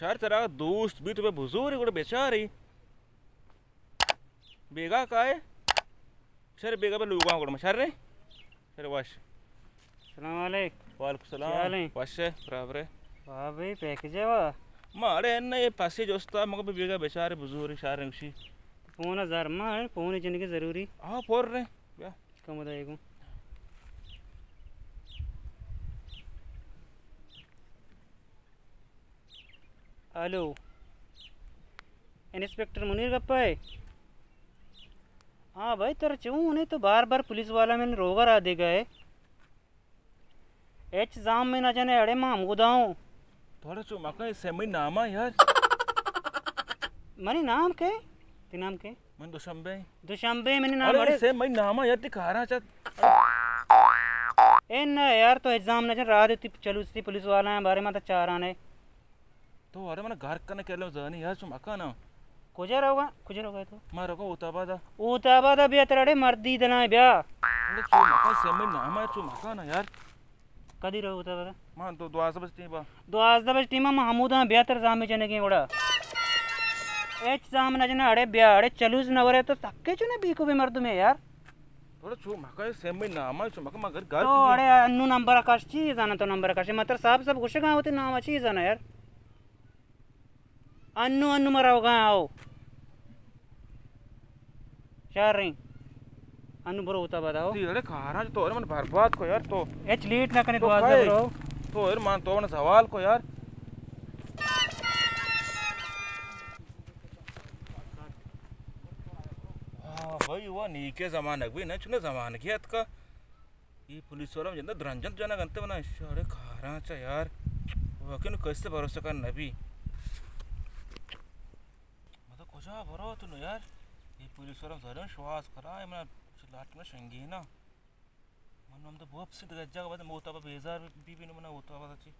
شر، ترا دوست بی تو بزوری گڑا بچاری. بیگا کائے؟ شر بیگا بہ لوگاں گڑا شر. شر وش. السلام علیکم. وعلیکم السلام. کیا حال ہیں؟ وش ہے، برابر ہے. واہ بھائی، پیکج ہے واہ. ما اڑے نہ یہ پسی جوستا، مگا بیگا بچاری بزوری شر گوشی. فون زر ما ہے، فون جنگی ضروری. آ، پر رہے. بیا. کم دائے گو. ہلو، انسپکٹر منیر گپا ہے؟ ہاں بھائی، ترا چون ہے؟ تو بار بار پولیس والا من روگا را دے گئے. ایچ زام میں نہ جنے، اڑے ما ہمودا ہوں. تھوڑا چو مکن، سے منی نام ہے یار. منی نام کے؟ تی نام کے؟ من دوشمبے. دوشمبے منی نام. ارے، اڑے سے منی نام ہے یار، تی کارا چت. اے نہ یار، تو ایچ زام نہ جن، راہ دے تی چلوسی پولیس والا ہیں، بارے ما تا چارانے. تو اڑے من گار کنے کلو زانی یار، چو مکانا. کجا روگا؟ کجا روگا تو؟ ما روگا اوت آبادا. اوت آبادا بیا، ترا اڑے مردی دنا بیا. اڑے چو مکان، سے منی نام ہے، چو مکانا یار. کدی رو اوت آبادا؟ ما دو، دوازدہ بجے ٹیم با. دوازدہ بجے ٹیم ما ہمودا بیا، تر زامی جنگیں وڑا. ایچ زام نہ جنا، اڑے بیا، اڑے چلوس نہ ورے تو سکے چو نہ بیکو بے مردمے یار. تھوڑا چو مکن، سے منی نام ہے، چو مکن، ما گھر گار تو کیے. اڑے انو نمبر کش چی زانا، تو نمبر کش متر صاحب سب گوشگا ہوتے نام چی زانا یار. انو، انو مرا ہوگا آؤ. شاریں. انو برو ہوتا بدا ہو. تی اڑے کاراں تو اڑے من برباد کو یار تو. ایچ لیٹ نہ کنے تو دوازدہ کائے؟ برو. تو اڑے من تو من سوال کو یار. ہاں بھائی، وہ نیکے زمانگ بھی نہ، چنے زمانگی اتکا. اے پولیس والا جندا درنجنت جنگ انت بنا، شاڑے کاراں چا یار. واقعی نو کس تے بھروسہ کن نبی. مطلب کجا برو تو نو یار؟ اے پولیس والا زرن شواز کرا، اے منا لاٹ میں شنگی نا. من ہم تو بوپ سے دگہ جگہ بعد موتا با بیزار بی بی نو منا ہوتا با چی.